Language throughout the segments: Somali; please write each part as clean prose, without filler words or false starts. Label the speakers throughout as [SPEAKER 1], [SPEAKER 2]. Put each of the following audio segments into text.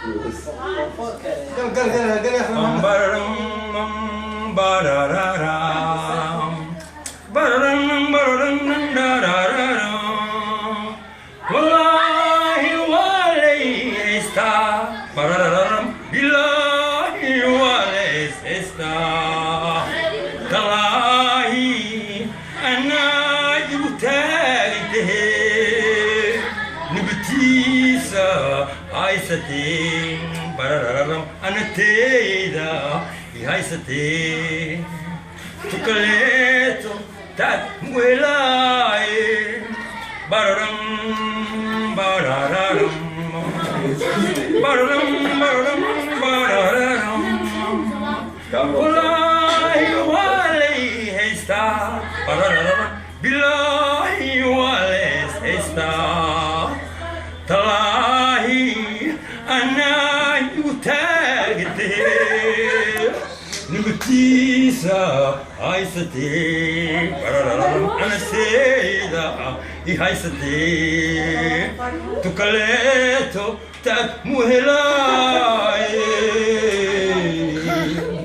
[SPEAKER 1] Gal gal gal gal ya
[SPEAKER 2] Bam
[SPEAKER 1] Maxamed.
[SPEAKER 2] Bararam barararam bararam bararam darararam. Wallahi waa lay haystaa, barararam, billahi waa lays haystaa, tallaahi anaa igu taagtahe, nabatiisa haysatee, barararam, anateyda haysatee, tukaleeto taag muhelaaye, bararam barararam bararam bararam barararam. Wallaahi waa lay haystaa, barararam, bilaahi waa lays haystaa, tallaahi anaa igu taagtee, nabatiisa haysatee, barararam, anaseyda i haysatee, tukaleeto taag muhelaaye.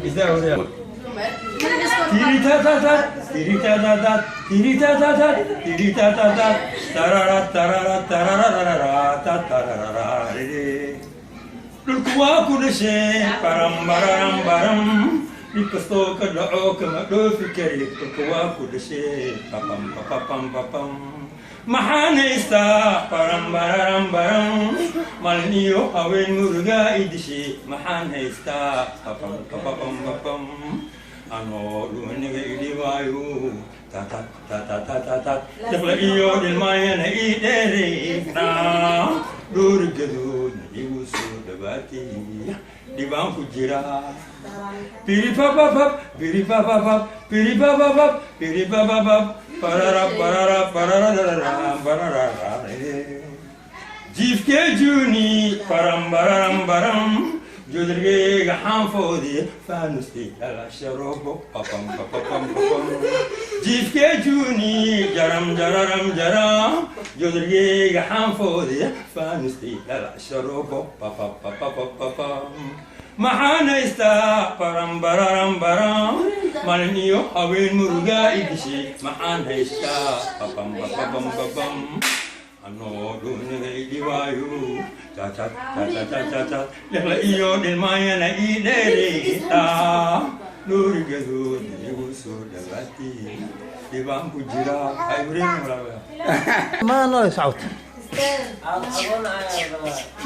[SPEAKER 2] Is that what Tiri-ta-ta-ta, tiri-ta-ta-ta, tiri-ta-ta-ta, tiri-ta-ta-ta, tarara, tarara, tarararara, ta, tararara, re. Dhulku waa ku dhashee, baram bararam baram, dhib kastoo ka dhaco kama dhoofi kari, dhulku waa ku dhashee, papam papapam papam. Maxaan haystaa, baram bararam baram, maalin iyo haween murugaa i dishay, maxaan haystaa, papam papapam papam, anoo dhuniga idhibaayo, tata tata tata tat, dhaqla iyo dhilmaayana ii dheerayna, dhowr gadoodna igu soo dhawaatay, dhibaan ku jiraa, biri papapap, biri papapap, biri papapap, biri papapap, parara parara parararara pararara, jiifkee juuni, param bararam baram, jodargeyga xaanfoodii faanusti dhala sharobo, papam papapam papam, jiifkee juuni, jaram jararam jaram, jodargeyga xaanfoodii faanusti dhala sharobo, papapapapapam. Maxaan haystaa, param bararam baram, maalin iyo haween murugaa i dishay, maxaan haystaa, papam papapam papam, anoo dhuniga idhibaayo, tatatatatatata, dhexla iyo dhilmaayana ii dheeraytaa, dhuurigadood igu soo dhawaatay, dhibaan ku jiraa.
[SPEAKER 1] Ma noole socod.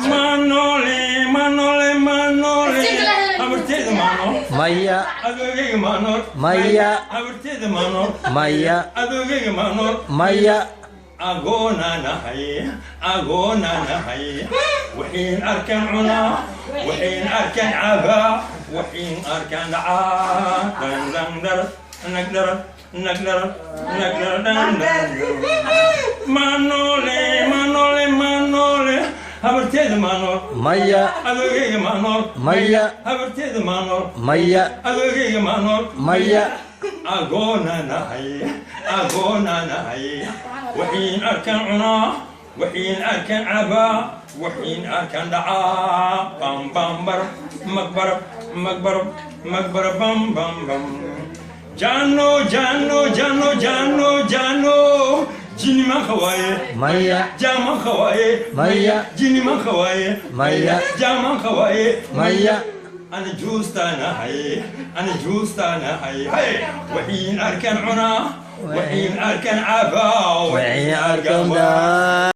[SPEAKER 2] Manole, manole, manole, habarteeda maanool.
[SPEAKER 1] Maya.
[SPEAKER 2] Adoogayga maanool.
[SPEAKER 1] Maya.
[SPEAKER 2] Habarteeda maanool.
[SPEAKER 1] Maya.
[SPEAKER 2] Adoogayga maanool.
[SPEAKER 1] Maya.
[SPEAKER 2] Agoonanahay, agoonanahay, waxiin arkan cunaa, waxiin arkan cabaa, waxiin arkan dhacaa, dhan dhan dharad nag dharad nag dharad nag dharad dhan dhan. Manole, manole, manole, habarteeda maanool.
[SPEAKER 1] Maya.
[SPEAKER 2] Adoogayga maanool.
[SPEAKER 1] Maya.
[SPEAKER 2] Habarteeda maanool.
[SPEAKER 1] Maya.
[SPEAKER 2] Adoogayga maanool.
[SPEAKER 1] Maya.
[SPEAKER 2] Agoonanahay, agoonanahay, waxiin arkan cunaa, waxiin arkan cabaa, waxiin arkan dhacaa, bam bam barab magbarab magbarab magbarab, bam bam bam, jano jano jano jano jano, jini man khawaaye.
[SPEAKER 1] Maya.
[SPEAKER 2] Jaaman khawaaye.
[SPEAKER 1] Maya.
[SPEAKER 2] Jini man khawaaye.
[SPEAKER 1] Maya.
[SPEAKER 2] Jaaman khawaaye.
[SPEAKER 1] Maya.
[SPEAKER 2] Ana juustanahay, ana juustanahay, hay, waxiin arkan cunaa, waxiin arkan cabaa.
[SPEAKER 1] Waxiin arkan.